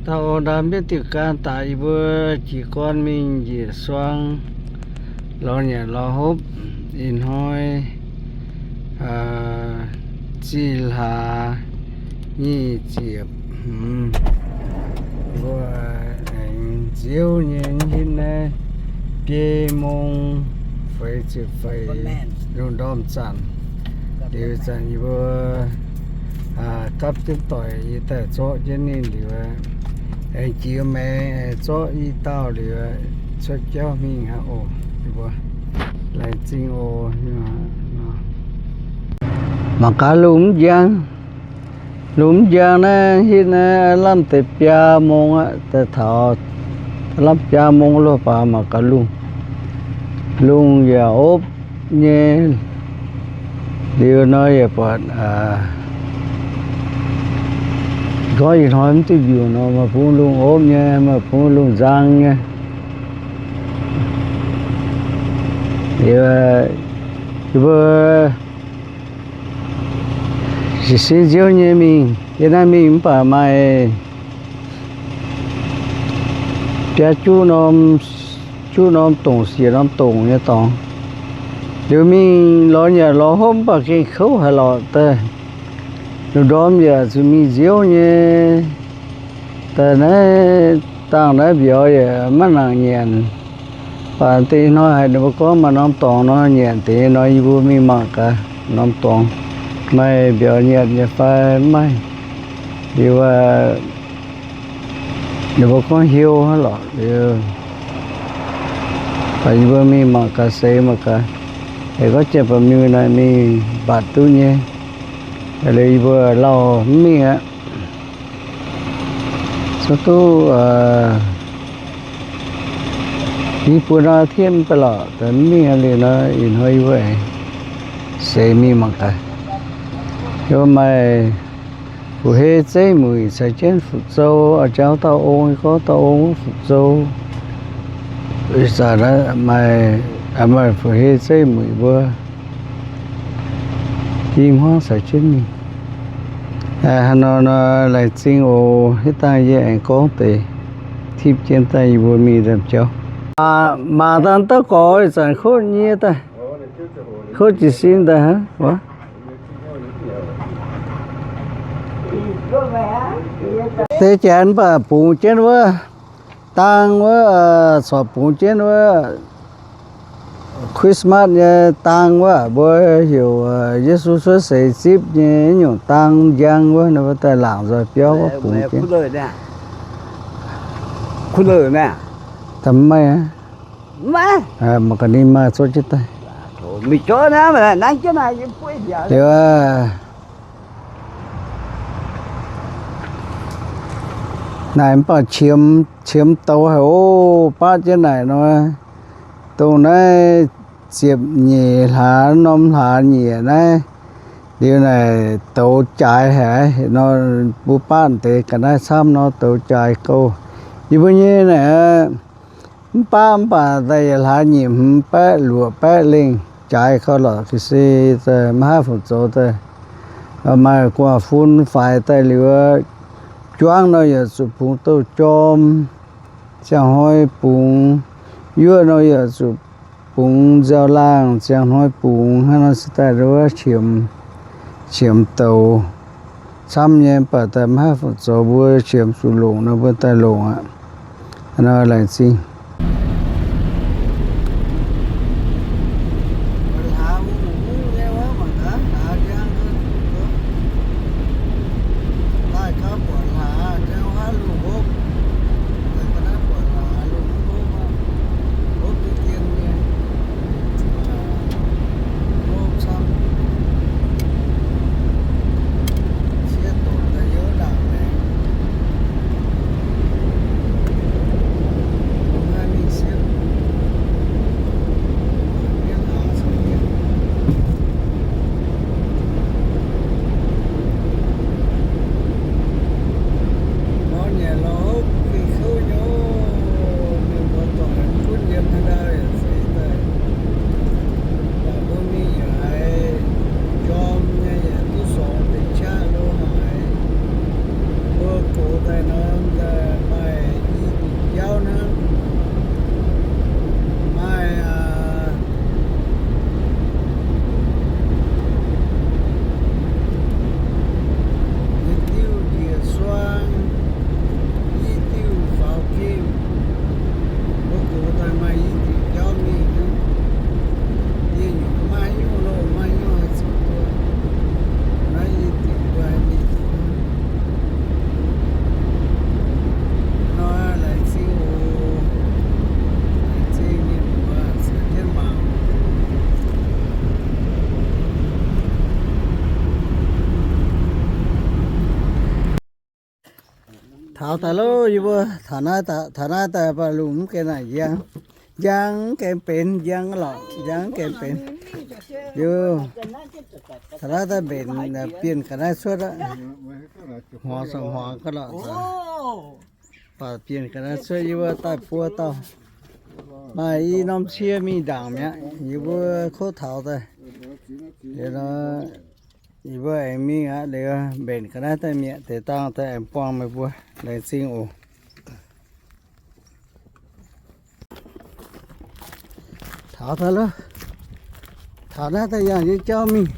Taux ndaam mbienv diuh gaam daaih yie mbuo jiez gorn mingh njiec suang lorz nyanc lorz hopv. Ih hnoi zih hlaax nyic ziepc hmz, mbuo aengx nziouv nyei. Hitv naaiv biei mong feix ziepc feix lungh ndorm zanc. Liuz zanc yie mbuo gapv jienv doic yie daaih zorqv jienv ninh liuz, aengx jiex maengx zorqv i dauh liuz, cuotv jauv mingh aqv oc. Yie mbuo laengz zingh oc. Mangc gaax lungh mv njang. Lungh mv njang naaiv hitv naaiv lamh deix biaa mong aqv, daaih taux lamh biaa mong loh baac mangc gaax lungh, lungh yaac opv nyei. Liuz nor yaac buatc, gorngv ih hnoi mv duqv mbiungc nor, maaih bung lungh opv nyei, maaih bung lungh nzang nyei. Liuz yie mbuo jiez sin nziouv nyei mingh. Yie naaiv mingh mv baac maaih biaa juqv norm, juqv norm dongc, siec norm dongc nyei dorngx. Liuz mingh lorz nyanc lorz hopv mv baac gengh kouv haaix lorqc daaih. Lungh ndorm yaac zuqc mingh nziouv nyei. Daaih naaiv dangh naaiv mbiauz yaac maiv nangc nyanc. Baac deix hnoi haiz ninh mbuo gorngv maaih norm dorngx nor nyanc deix nor, yie mbuo mingh mangc gaax norm dorngx. Maaih mbiauz nyanc nyei fai mv maaih. Liuz ninh mbuo gorngv hiuv hnangv lorqc. Liuz baac yie mbuo mingh mangc gaax seix mangc gaax. Aengx gorngv jiex baac mingh naaic mingh mbatc duqv nyei. Liuz yie mbuo lauh mv mingh aqv. Zuqc duqv i buo nor thiemv daaih lorqc, mv mingh liuz nor ih hnoi yie mbuo aengx seix mingh mangc gaax. Yie mbuo maaih fu'hei zeiv muic caux jienv fu'zou, a'jangv dauh ong, gorngv dauh ong wuov fu'zou. Ih zanc maaih, maaih fu'hei zeiv muic mbuo i hmuangv caux jienv mingh. Haaix nor nor laengz zingh oc. Hitv dangh yie aengx gorngv deix tipv jienv daaih yie mbuo mingh ndaamv-jauv. Maac daaih dauh gorx ih zanc kotv nyie daaih, kotv jiez sin daaih hnangv. Deix janx mv baac bungx jienv wuov dang wuov, corc bungx jienv wuov Christmas nyei dang wuov, mbuo heuc Yesu cuotv seix zipv nyei nyungc dang njang wuov, ninh mbuo daaih laangc nzoih biauv wuov bungx jienv. Da'maiv, mangc gaax ninh maaih zorqv jienv daaih. Liuz, naaic mv baac qiemx, qiemx douz haic oc. Baqv jienv naaic nor, dongh naaiv ziepc nyeic hlaax norm hlaax nyeic naaiv, liuz naaic douz jaaix haic nor, mbuo baqv deix ga'naaiv camv nor douz jaaix gouh. Yie mbuo nyei naaic mv baac, mv baac daaih yietc hlaax nyic hmz baeqv luoqc baeqv lengh jaaix gauh lorqc. Ga'sie daaih maiv haih fungc zoux daaih, maaih gu'nguaaz-fun faix daaih liuz, juangv nor yaac zuqc bungx douh jorm, ziangh hnoi bungx, yuoqv nor yaac zuqc bungx nziaaux-laangh, ziangh hnoi bungx hnangv nor se daaih wuov qiemx, qiemx douz camv nyei, mv baac daaih maiv haih fungc zoux, mbuo qiemx zuqc longc nor mbuo daaih longc aqv. Nor laengz zingh. Taux daaih loh, yie mbuo taux naaiv daaih, taux naaiv daaih baac lungh mv gaengh naaic njang, njang mv gaengh benx, njang lorqc, njang mv gaengh benx. Yie taux naaiv daaih mbenc bienh ga'naaiv cuotv aqv. Hmuangx sou hmuangx ga'lorqc. Baac bienh ga'naaiv cuotv yie mbuo daaih buo dauh. Maaih i norm cie mingh ndaangc mi'aqv, yie mbuo kov taux daaih. Yie mbuo aengx mingh aqv, liuz mbenc ga'naaiv daaih mi'aqv, deix dangh daaih aengx buangh meih mbuo. Laengz zingh oc. Taux daaih loh. Taux naaiv daaih yangh jienv jauv mingh.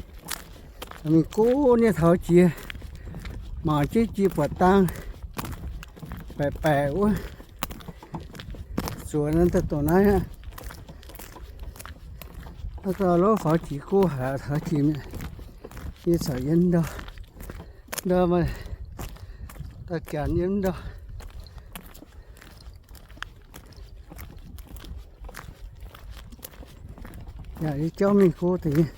Mingh go nieh taux jiex, mangc jienv jiex buatc dangh baeqc baeqc wuov. Zuoqc naaiv daaih dongh naaiv aqv. Naaiv daaih loh faaux jiex go haic, taux jiex mi'aqv. Yie caux yiem ndau, ndau maaih daaih janx yiem ndau. Yaac yie jauv mingh go deix nyei.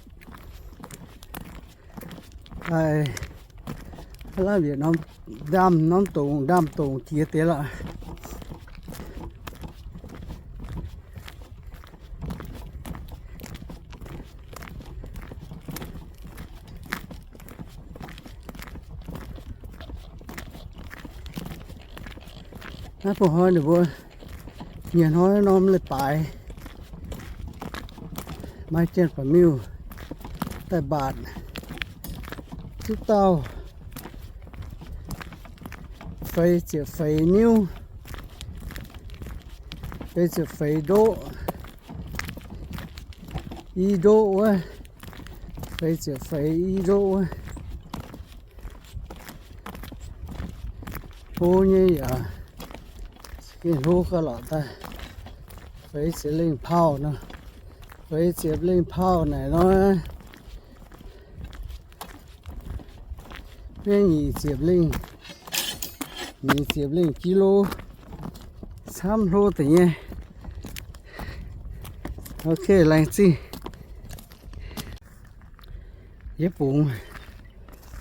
Aav lamh yietc norm ndaamv, norm dongc, ndaamv-dongc jiex deix lorqc. Naaiv bung hnoi ninh mbuo nyic hnoi norm leiz-baaix maaih janx-baeqc miuh daaih mbaatc duqv dauh feix ziepc feix niuv, feix ziepc feix ndoqv, i ndoqv wuov, feix ziepc feix i ndoqv wuov. Hlo nyei yaac gengh hlo gauh lorqc daaih. Feix ziepc lengh pauh nor, feix ziepc lengh pauh naaic nor, maiv nyic ziepc lengh, nyic ziepc lengh kilo, camv hlo deix nyei. Ok, laengz zingh. Yie bungx,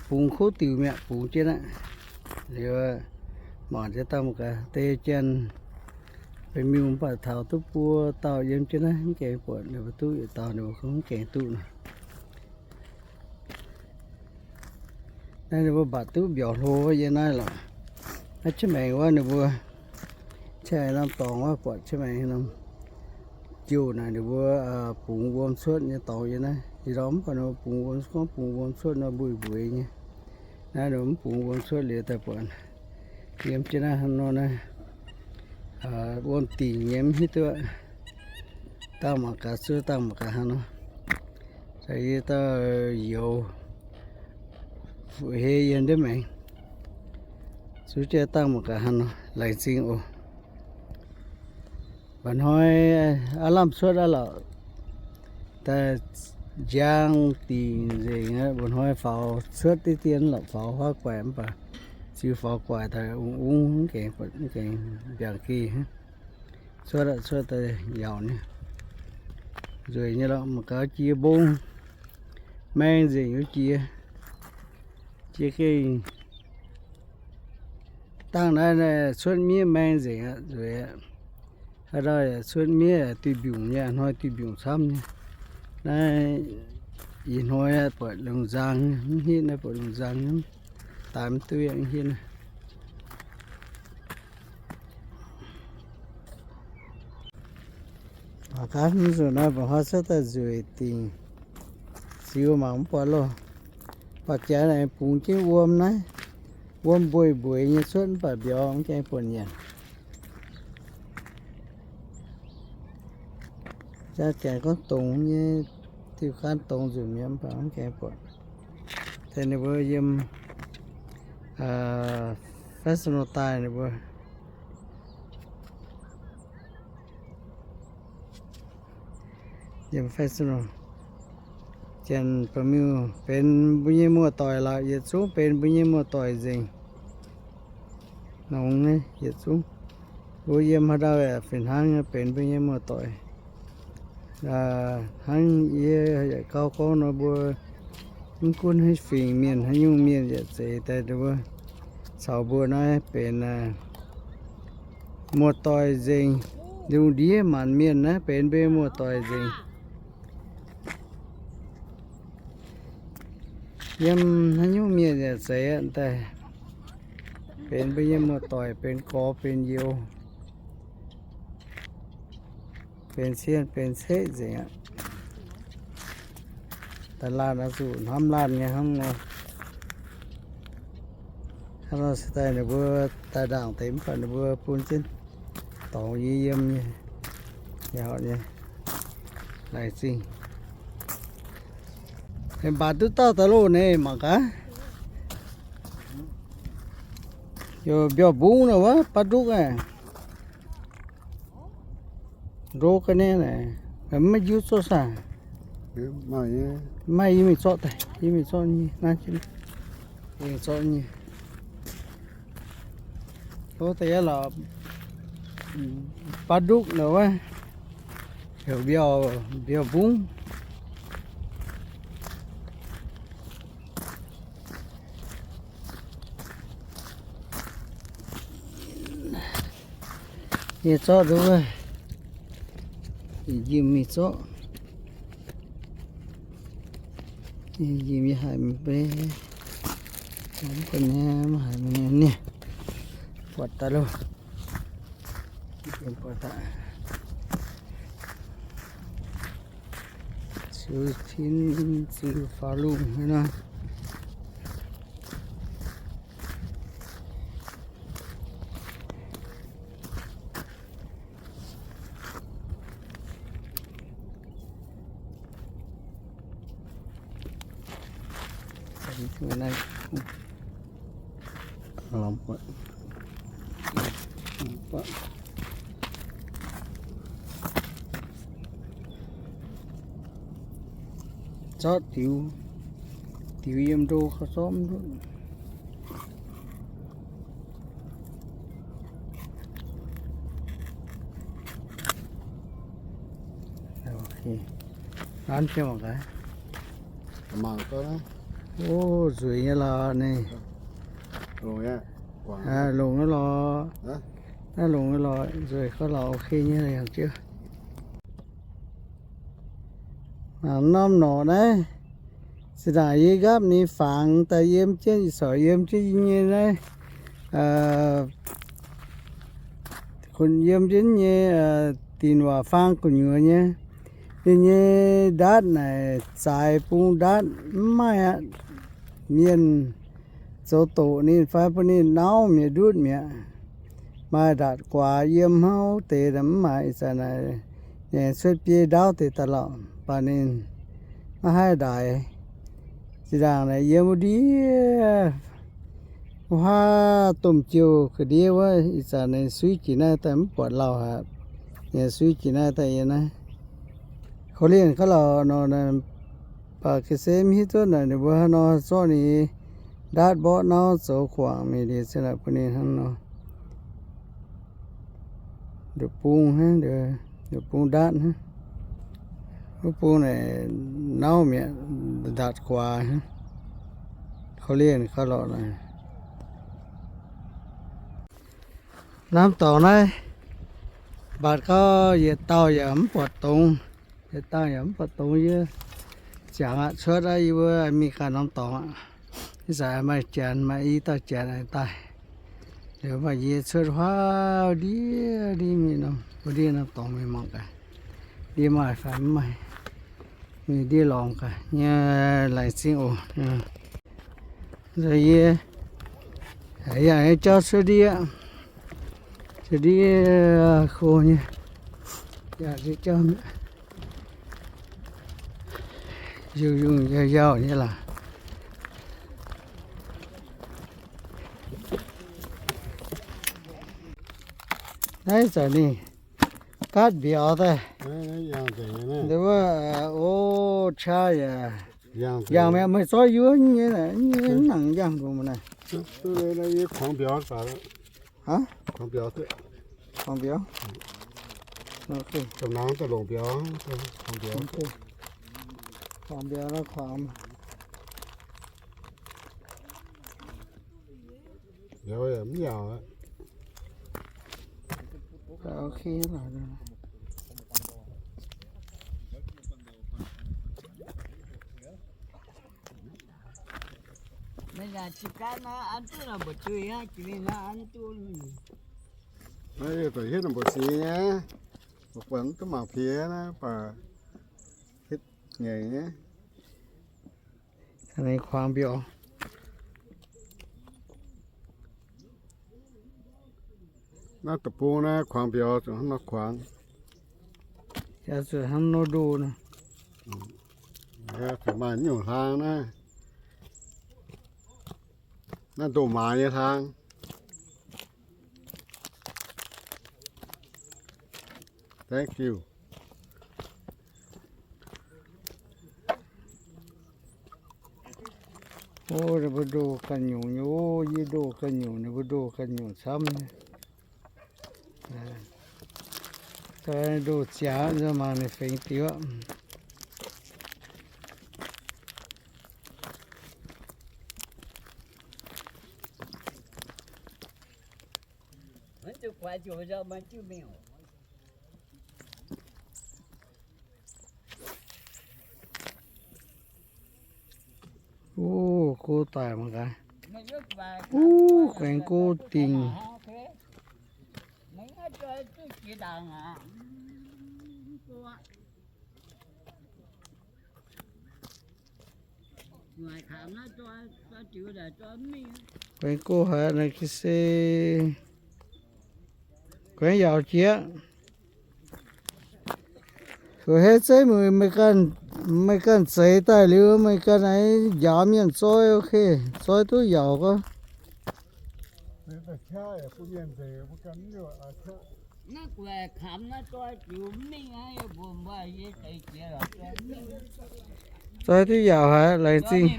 bungx kuv diuc mi'aqv, bungx jienv aqv. Liuz mangc jienv dangh mangc gaax, deix janx-baeqc miuh mv baac taux duqv buo dauh yiem jienv naaiv mv gaengh buatc, ninh mbuo duqv yietc dauh ninh mbuo mv gaengh duqv nor. Naaiv ninh mbuo mbatc duqv mbiauz hlo wuov yiem naaiv lorqc. Naaiv jienv maengx wuov ninh mbuo, jienv maengx norm dorngx wuov buatc jienv maengx norm jouh naaic ninh mbuo bungx wuom cuotv nyei dorngx yiem naaiv. Ih ndorm mv baac ninh mbuo bungx wuom, gorngv bungx wuom cuotv nor mbueiz mbueiz nyei. Naaiv ninh mbuo mv bungx wuom cuotv liuz daaih buatc yiem jienv naaiv hnangv nor naaiv, wuom dingc nyei mv hiuv duqv. Dangh mangc gaax, zuov dangh mangc gaax hnangv nor. Daaih yie dauh youz fuqv-hei yiem ndiev maengx. Zuov jienv dangh mangc gaax hnangv nor, laengz zingh oc. Mba'hnoi aav lamh cuotv aqv lorqc. Daaih njang dingc nzengc aqv. Mba'hnoi faaux cuotv diqv dien lorqc, faaux huaav guaix mv baac ziux faaux guaix daaih ung-ung mv gaengh, mv gaengh mbiaangc geh hnangv. Cuotv aqv, cuotv daaih yaauc nyei. Nzueic nyei lorqc, mangc gaax jiex mbong, maeng nzengc wuov jiex. Jiex gengh dangh naaiv cuotv miev maeng nzengc aqv, nzueic aqv. Haaix dauh yaac cuotv miev duih mbiungc nyei, hnoi duih mbiungc camv nyei. Naaiv ih hnoi buatc lungh nzang, mv hitv naaiv buatc lungh nzang, daaih mv duqv yaac mv hitv naaiv. Mangc gaax, mv nzunc naaiv mba'hnoi cuotv daaih nzueic dingc, ziux mangc mv buatc loh. Baac janx aengx bungx jienv wuom naaiv, wuom mbueiz mbueiz nyei cuotv mv baac mbiauz mv gaengh buatc nyanc. Jaa gaengh gorngv dongz nyei, diuh gaanv dongz nzunc mi'aqv mv baac mv gaengh buatc. Daaih ninh mbuo yiem Fresno daaih ninh mbuo yiem Fresno. Janx-baeqc miuh benx mbuo nyei muoz-doic lorqc, yietc zungv benx mbuo nyei muoz-doic nzengc. Nongx nyei yietc zungv. Mbuo yiem haaix ndau yaac fih hnangv nyei benx mbuo nyei muoz-doic. Hnangv yie yaac gauh gorngv nor, mbuo mv gunv haaix fingx mienh, haaix nyungc mienh yaac zeiz daaih mbuo Caux mbuo naaiv benx muoz-doic nzengc. Lungh ndiev maanc mienh naaiv benx mbuo muoz-doic nzengc. Yiem haaix nyungc mienh yaac zeiz aqv daaih, benx mbuo nyei muoz-doic, benx gorx benx youz, benx cien benx ceqv nzengc aqv. Daaih laanh oix zuqc hnamv laanh nyei hnangv nor. Hnangv nor se daaih ninh mbuo daaih ndaangc deix mv baac ninh mbuo bun jienv dorngx yie yiem nyei, yaac nyei, laengz zingh. Mv baac duqv dauh daaih loh naaiv mangc gaax. Youz mbiauz-mbungv nor wuov, baav ndukv aqv. Ndo ga'naaiv naaic, maiv maaih njuv zorqv saah? Maaih, yie mingh zorqv daaih, yie mingh zorqv nyei, naaiv, yie mingh zorqv nyei. Ndo daaih yaac lorqc, baav ndukv nor wuov, heuc mbiauz, mbiauz-mbungv. Yie zorqv nduov, yie mingh zorqv. Yie mingh haiz mv bei, mv baac mv haiz mv nyei, buatc daaih loh. Ziux tin ziux faaux lungh hnangv nor. Zorqv diux, diux yiem ndo kaux zorqv mv ndutv. Nanv jienv mangc gaax. O, nzueic nyei lorqc naaiv. Longx nyei lorqc. Naaiv longx nyei lorqc, nzueic gauh lorqc, ok nyei yangh jienv. Mangc norm norqc naaiv, zinh ndaangc yie nqaapv ninh fangx daaih yiem jienv, ih corc yiem jienv nyei naaiv, yiem jienv nyei dinh waac faang gu'nyuoz nyei. Ninh nyei ndaatv naaic zaaix bung ndaatv mv maaih aqv. Mienh zoux doqc ninh fai bun ninh nauv mi'aqv, ndutv mi'aqv. Maaih ndaatv guaax yiem hauv deix mv maaih, ih zanc naaic aengx cuotv biei ndaauv deix daaih lauh, mv baac ninh maiv haih ndaix. Zinh ndaangc naaic yiem wuov ndiev wuov haav domh jouh ga'ndiev wuov, ih zanc ninh suiv jiex naaiv daaih mv buatc lauh aqv. Ninh suiv jiex naaiv daaih yiem naaiv. Korv-lienh gauh lauh nor, baac ga'sie mv hiuv duqv naaic ninh mbuo haaix nor zorqv ninh ndaatv mborqv nauv zoux guangc mingh liuz se naaic bun ninh hnangv nor. Nduqc bung hnangv, nduqc bung ndaatv hnangv. Wuov bung naaic nauv mi'aqv, ndaatv guaax hnangv. Korv-lienh gauh lorqc naaic. Norm dorngx naaiv mbatc gau, yietc dauh yaac mv buatc dongz. Yietc dauh yaac mv buatc dongz. Yie ziangx aqv, cuotv aqv, yie mbuo mingh ganh norm dorngx aqv. Ih zanc maaih janx, maaih i dauh janx aengx daaih. Liuz maaih yie cuotv huaav ndiev ndiev mingh norm, mbuo ndiev norm dorngx mingh mangc gaax, ndiev maaih fai mv maaih. Mingh ndiev lorngx gaax nyei, laengz zingh oc. Nzauh yie yangh nyei jauv cuotv ndiev, cuotv ndiev go nyei, yangh nyei jauv mi'aqv. Yungh yungh yauh yauh nyei laac. Naaiv zanc ninh gaatv mbiauz daaih. Wuov, o, qaqv yaac yangh mi'aqv, meih zorqv yuov nyei, nangc yangh nduqc naaiv. Aa, kuangx mbiauz. Kuangx mbiauz, kuangx. Mv nyauc aqv. Naaiv yie daaih hietv mbu'ziex nyei, mbuo buatc mv duqv mangc piex naaiv, baac hietv ngaengc nyei. Kuangx mbiauz. Naaiv deic-bung naaiv kuangx mbiauz zuqc hnangv nor kuangx. Yaac zuqc hnangv nor ndoh nor. Zuqc maaih nyungc hlaang naaiv. Naaiv ndoh maaz nyei hlaang. Thank you. O, ninh mbuo ndoh ganh nyungc nyei, o, yie ndoh ganh nyungc, ninh mbuo ndoh ganh nyungc camv nyei. Ndoh ziangx mangc ninh fengx diuv. O, go daic mangc gaax. O, guaengx go dingc. Guaengx go haic, naaiv se guaengx yaauc jieqv. Zuqc heiv zeiv mueiz meih ganh zeix daaih liuz, meih ganh aengx njaaux mienh zoi, ok, zoi duqv yaauc gorngv. Zoi duqv yaauc haic, laengz zingh.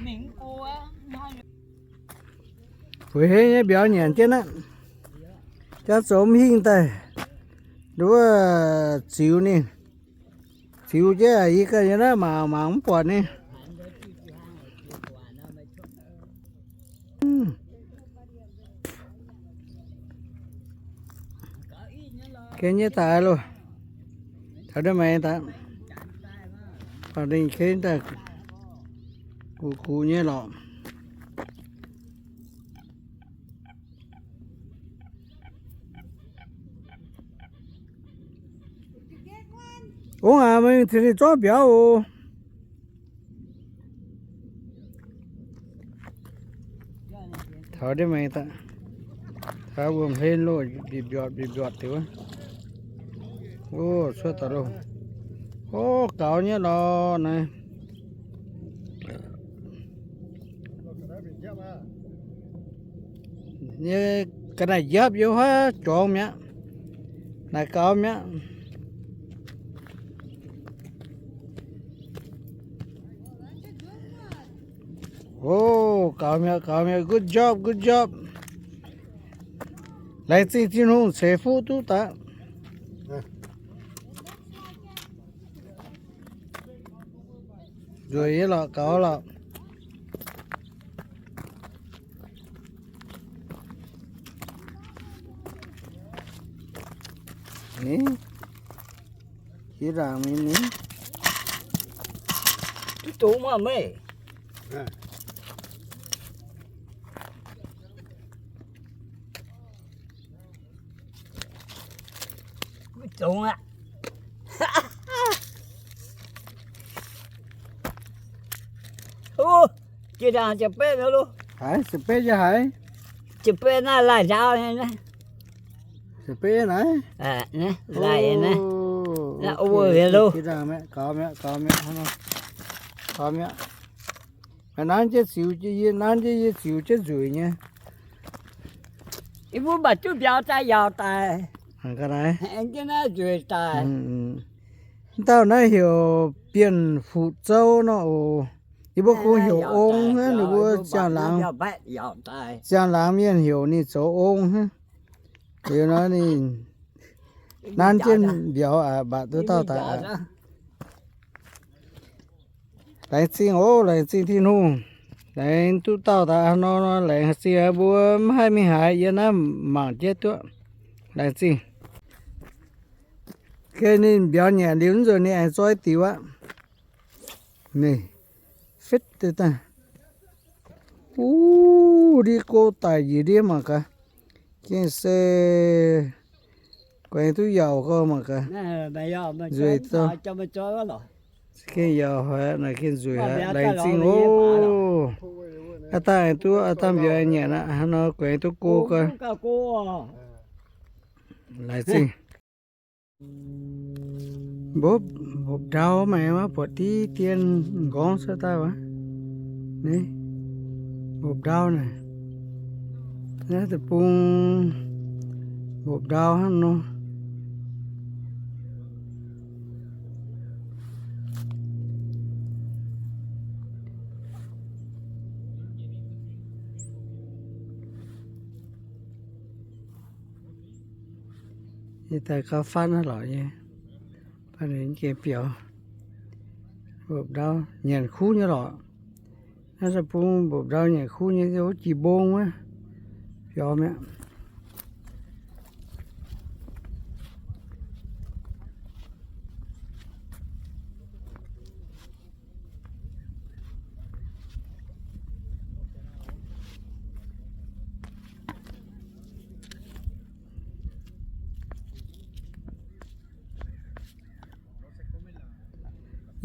Weic haaix nyungc mbiauz nyanc jienv aqv. Jangv zoux mv hingh daaih, nduov ziux ninh. Ziux jienv yie ganh yiem naaiv mangc mangc mv buatc ninh. Ken nyei daaih loh. Taux ndiev maengx daaih, baac ninh ken daaih guqc guqc nyei lorqc. Ong aac, meih cingx ninh zorqv mbiauz oc. Taux ndiev maengx daaih, taux wuom-hlen loh, mbieqc mbiortc mbieqc mbiortc diuc. O, cuotv daaih loh. O, gaux nyei lorqc naaiv. Nyei ga'naaiv njapv yiem huaav jorngx mi'aqv. Naaic gaux mi'aqv. O, gaux mi'aqv, gaux mi'aqv. Good job, good job. Laengz zingh Tin-Hungh ceix fuqv duqv daaih. Nzueic nyei lorqc, gaux lorqc. Ni, jiex ndaangc mingh ni. Duqv dongz maah meih? Duqv dongz aqv. O, jiex ndaangc ziepc betv loh. Haiz, ziepc betv nyei haiz. Ziepc betv naaiv laih njaaux nyei naaiv. Ziepc betv naaiv? Laih naaiv. Naaiv over haic loh. Jiex ndaangc mi'aqv, gaux mi'aqv, gaux mi'aqv, gaux mi'aqv. Nanv jienv ziux, yie nanv jienv yie ziux jienv nzueic nyei. Yie mbuo mv baac duqv mbiauz daaih yaauc daic. Aengx jienv naaiv nzueic daic. Mv dauh naaiv heuc Bienh Fuqv Zouv nor oc. Yie mbuo kungx heuc Ong hnangv, ninh mbuo ziangh laangz, ziangh laangz mienh heuc ninh zoux Ong hnangv. Liuz nor ninh nanv jienv mbiauz aqv, mv baac duqv dauh daic aqv. Laengz zingh oc, laengz zingh Tin-Hungh. Laengz duqv dauh daaih haaix nor nor, laengz zingh aqv. Mbuo mv haih mingh haaix, yie naaiv mangc jienv duqv. Laengz zingh. Gengh ninh mbiauz nyanc liuz nzunc ninh aengx zoi diuc aqv. Ninh fitv deix daaih. Uv, ndiev go daic njiec ndiev mangc gaax. Gengh se guaengx duqv yaauc gau mangc gaax. Nzueic zoux. Gengh yaauc haic naaic, gengh nzueic haic, laengz zingh oc. Aav dangh aengx duqv, aav dangh mbiauz nyanc aqv, hnangv nor guaengx duqv go gau. Laengz zingh. Mbopv, mbopv ndau maaih maiv buatc diqv dien m'nqorngv cuotv daaih wuov. Ni, mbopv ndau naaic. Naaiv deic-bung mbopv ndau hnangv nor. Yie daaih gauh fatv naaiv lorqc nyei. Baac ninh gengh biaux. Mbopv ndau nyanc kuv nyei lorqc. Naaiv deic-bung mbopv ndau nyanc kuv nyei, wuov jiex mbong wuov. Biaux mi'aqv.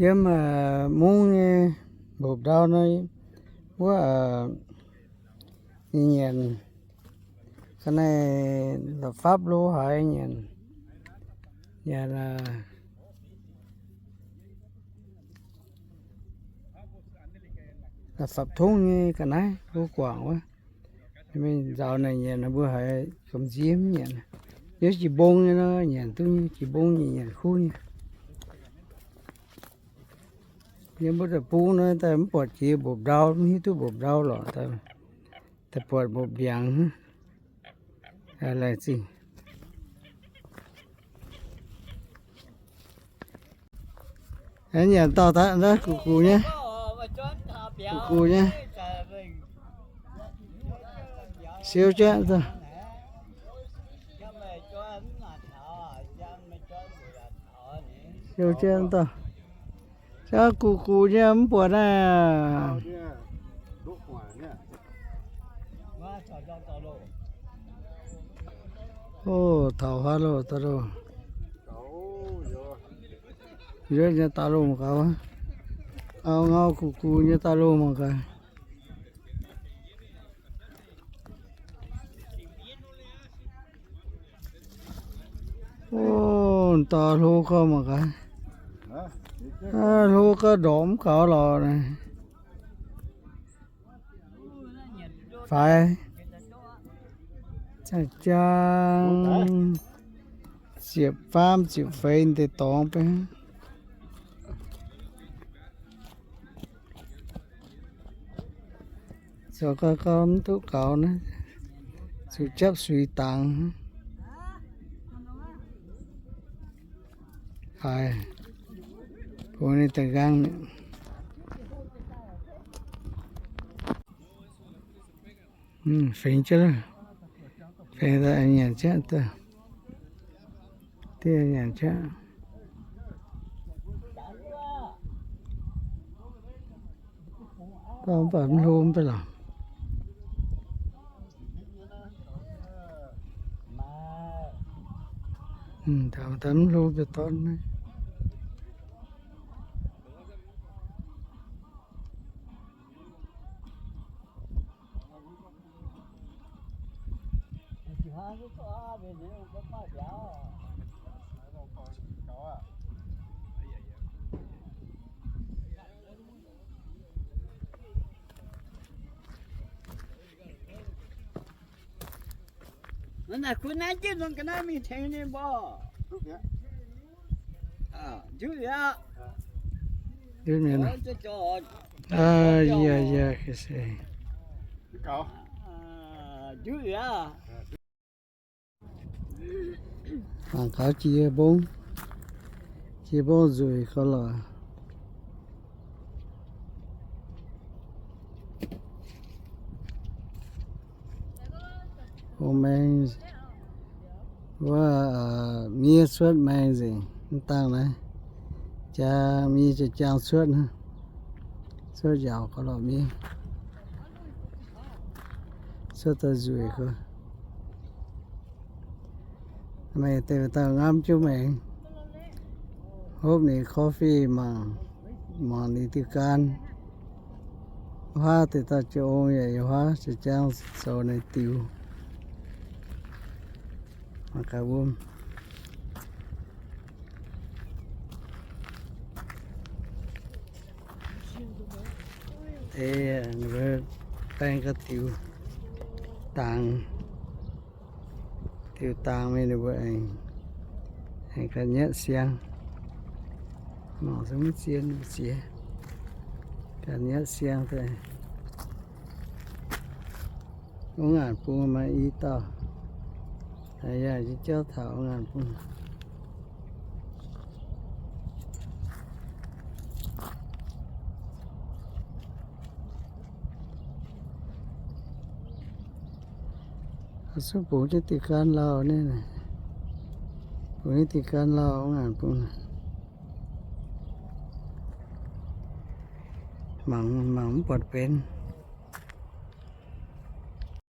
Yiem, aa, mungv nyei mbopv ndau nor, wuov, aa, ninh nyanc ga'naaiv la'fapv lo haaix nyanc, nyanc, aa, la'fapv tongv nyei ga'naaiv lo guangc wuov. Mingh nzaaux naaic nyanc, mbuo haiz gamh nziev mv nyanc. Yiem jiex mbong nyei nor, nyanc duqv nyei, jiex mbong nyei nyanc kuv nyei. Yiem mbuo deic-bung nor, daaih mv buatc jiex mbopv ndau, mv hiuv duqv mbopv ndau lorqc. Daaih buatc mbopv ndiangx. Laengz zingh. Nyanc dauh daaih, naaiv gux gux nyei. Gux gux nyei. Siou jienv, siou jienv dauh. Jauv gux gux nyei mv buatc naaiv. O, taux haaix loh, daaih loh. Nzuonx nyei daaih loh mangc gaax. Ngau ngau gux gux nyei daaih loh mangc gaax. O, daaih hlo gau mangc gaax. Hlo gau ndorpc mv gaux lorqc naaic. Faix. Jang, ziepc faam ziepc feix deix dorngx beiv. Zoux gau gau mv duqv gaux naaiv, zuqc japv suix dangx. Haiz, bungx ninh da'nqaang mi'aqv. Fingx jienv, fingx nyanc jienv, dieh nyanc jienv. Mv baac mv hlo mv baac lorqc. Mv hlo mv baac dorn. Naaiv kuv naaiv jienv nor ga'naaiv mingh tengx ninh mbuo. Njuov mi'aqv. Aa, yie, yie, ka se. Njuov mi'aqv. Mangc gaax jiex mbong, jiex mbong nzueic gau lorqc. Bung maeng, wuov miev cuotv maeng nzengc, mv dangh naaiv. Jaa miev jaa-jaang cuotv, cuotv yaauc gauh lorqc miev, cuotv daaih nzueic gauh. Meih deix dauh ngamv jienv maengx, hopv ninh coffee mangc, mangc ninh diuh gan. Huaav deix dauh jiu-ong yaac yiem huaav jaa-jaang zoux ninh diuh. Mangc gaax wuom. Deix ninh mbuo baeng ga'diuh dangx, diuh dangx mingh ninh mbuo aengx, aengx ga'nyietv siang. Mangc zungv zien ziex, ga'nyietv siang deix. Wuov ngaanc bung maaih i dauh, yaac jauv taux wuov ngaanc bung. Zuqc bungx jienv diuh gan lauh, bungx jienv diuh gan lauh wuov ngaanc bung. Mangc, mangc mv buatc benx.